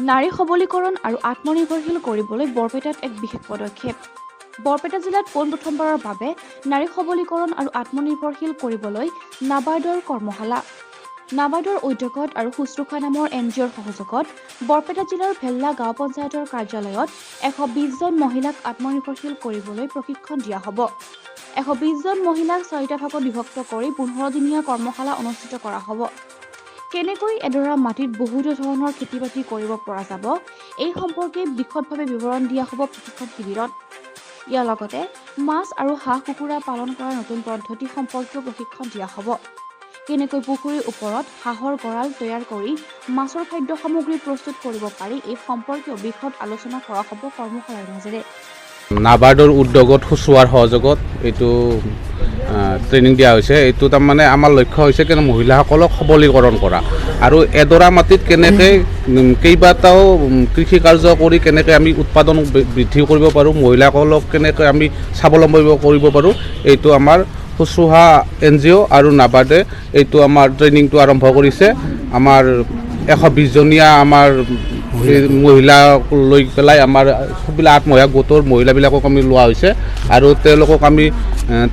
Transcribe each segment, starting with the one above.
নাৰী সবলীকৰণ আৰু আত্মনিৰ্ভৰশীল কৰিবলৈ বৰপেটাত এক বিশেষ পদক্ষেপ। বৰপেটা জিলাত পোনপ্ৰথমবাৰৰ বাবে নাৰী সবলীকৰণ আৰু আত্মনিৰ্ভৰশীল কৰিবলৈ নাবাৰ্ডৰ কৰ্মশালা। নাবাৰ্ডৰ উদ্যোগত আৰু শুশ্ৰূষা নামৰ এনজিঅ'ৰ সহযোগত বৰপেটা জিলাৰ ভেল্লা গাঁও পঞ্চায়তৰ কাৰ্যালয়ত 120জন মহিলাক আত্মনিৰ্ভৰশীল কৰিবলৈ প্ৰশিক্ষণ দিয়া হ'ব। 120জন মহিলাক চাৰিটা ভাগত বিভক্ত কৰি 15 দিনীয়া কৰ্মশালা অনুষ্ঠিত কৰা হ'ব। কেনেকৈ এডৰা মাটিত বহুতো ধৰণৰ খেতি বাতি কৰিব পৰা যাব, এই সম্পৰ্কে বিশদভাৱে বিৱৰণ দিয়া হ'ব প্ৰশিক্ষণ শিবিৰত। ইয়াৰ লগতে মাছ আৰু হাঁহ কুকুৰা পালন কৰাৰ নতুন পদ্ধতি সম্পৰ্কেও প্ৰশিক্ষণ দিয়া হ'ব। কেনেকৈ পুখুৰীৰ ওপৰত হাঁহৰ গঁৰাল তৈয়াৰ কৰি মাছৰ খাদ্য সামগ্ৰী প্ৰস্তুত কৰিব পাৰি, এই সম্পৰ্কেও বিশদ আলোচনা কৰা হ'ব কৰ্মশালাৰ মাজেৰে। নাবাৰ্ডৰ উদ্যোগত, শুশ্ৰূষাৰ সহযোগত এইটো ট্ৰেইনিং দিয়া হৈছে। এইটো তাৰমানে আমাৰ লক্ষ্য হৈছে কেনে মহিলাসকলক সবলীকৰণ কৰা আৰু এডৰা মাটিত কেনেকৈ কেইবাটাও কৃষি কাৰ্য কৰি কেনেকৈ আমি উৎপাদন বৃদ্ধি কৰিব পাৰোঁ, মহিলাসকলক কেনেকৈ আমি স্বাৱলম্বী কৰিব পাৰোঁ। এইটো আমাৰ শুশ্ৰূষা এনজিঅ' আৰু নাবাৰ্ডে এইটো আমাৰ ট্ৰেইনিংটো আৰম্ভ কৰিছে। আমাৰ 120জনীয়া আমাৰ মহিলা লৈ পেলাই আমাৰ সববিলাক আত্মসহায়ক গোটৰ মহিলাবিলাকক আমি লোৱা হৈছে আৰু তেওঁলোকক আমি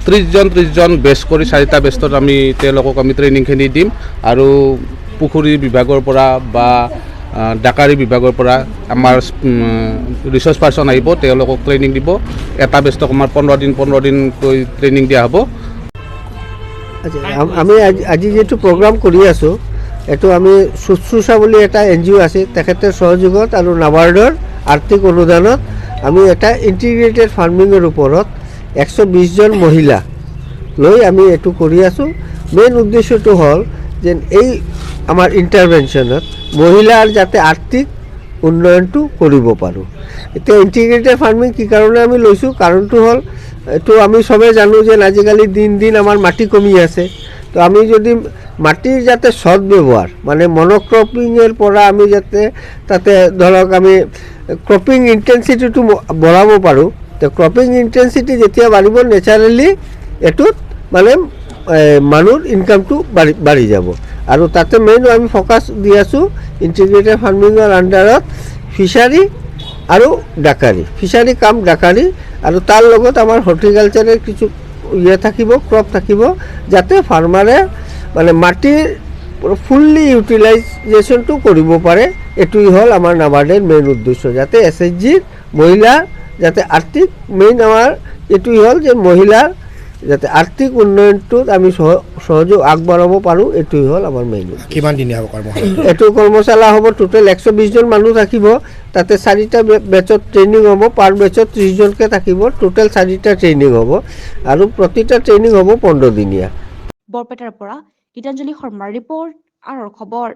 30জন 30জন বেচ কৰি চাৰিটা বেচত আমি তেওঁলোকক আমি ট্ৰেইনিংখিনি দিম। আৰু পুখুৰী বিভাগৰ পৰা বা ডাকাৰী বিভাগৰ পৰা আমাৰ ৰিচৰ্চ পাৰ্চন আহিব, তেওঁলোকক ট্ৰেইনিং দিব। এটা বেচক আমাৰ 15 দিন 15 দিনকৈ ট্ৰেইনিং দিয়া হ'ব। আচ্ছা, আমি আজি যিটো প্ৰগ্ৰাম কৰি আছোঁ, এইটো আমি শুশ্ৰূষা বুলি এটা এনজিঅ' আছে, তেখেতৰ সহযোগত আৰু নাবাৰ্ডৰ আৰ্থিক অনুদানত আমি এটা ইণ্টিগ্ৰেটেড ফাৰ্মিঙৰ ওপৰত 120জন মহিলা লৈ আমি এইটো কৰি আছোঁ। মেইন উদ্দেশ্যটো হ'ল যে এই আমাৰ ইণ্টাৰভেনশ্যনত মহিলাৰ যাতে আৰ্থিক উন্নয়নটো কৰিব পাৰোঁ। এতিয়া ইণ্টিগ্ৰেটেড ফাৰ্মিং কি কাৰণে আমি লৈছোঁ? কাৰণটো হ'ল এইটো আমি চবেই জানো যে আজিকালি দিন দিন আমাৰ মাটি কমি আছে। তো আমি যদি মাটিৰ যাতে সৎ ব্যৱহাৰ, মানে মন'ক্ৰপিঙৰ পৰা আমি যাতে তাতে ধৰক আমি ক্ৰপিং ইণ্টেনচিটিটো বঢ়াব পাৰোঁ। তো ক্ৰপিং ইণ্টেনচিটি যেতিয়া বাঢ়িব, নেচাৰেলি এইটোত মানে মানুহৰ ইনকামটো বাঢ়ি বাঢ়ি যাব। আৰু তাতে মেইন আমি ফ'কাছ দি আছোঁ ইণ্টিগ্ৰেটেড ফাৰ্মিঙৰ আণ্ডাৰত ফিচাৰী আৰু ডাকাৰী, ফিচাৰী কাম ডাকাৰী, আৰু তাৰ লগত আমাৰ হৰ্টিকালচাৰৰ কিছু ইয়ে থাকিব, ক্ৰপ থাকিব, যাতে ফাৰ্মাৰে মানে মাটিৰ ফুল্লি ইউটিলাইজেশ্যনটো কৰিব পাৰে। এইটোৱেই হ'ল আমাৰ নাবাৰ্ডেৰ মেইন উদ্দেশ্য, যাতে এছএইচজিৰ মহিলা যাতে আৰ্থিক, মেইন আমাৰ এইটোৱেই হ'ল যে মহিলাৰ যাতে আৰ্থিক উন্নয়নটোত আমি সহযোগ আগবঢ়াব পাৰোঁ। এইটোৱেই হ'ল আমাৰ মেইন উদ্দেশ্য। কিমান দিনীয়া হ'ব কৰ্মশালা? এইটো কৰ্মশালা হ'ব টোটেল 120জন মানুহ থাকিব। তাতে চাৰিটা বেচত ট্ৰেইনিং হ'ব। পাৰ বেচত 30জনকৈ থাকিব। টোটেল চাৰিটা ট্ৰেইনিং হ'ব আৰু প্ৰতিটা ট্ৰেইনিং হ'ব 15 দিনীয়া। বৰপেটাৰ পৰা গীতাঞ্জলি শৰ্মাৰ ৰিপৰ্ট, আৰৰ খবৰ।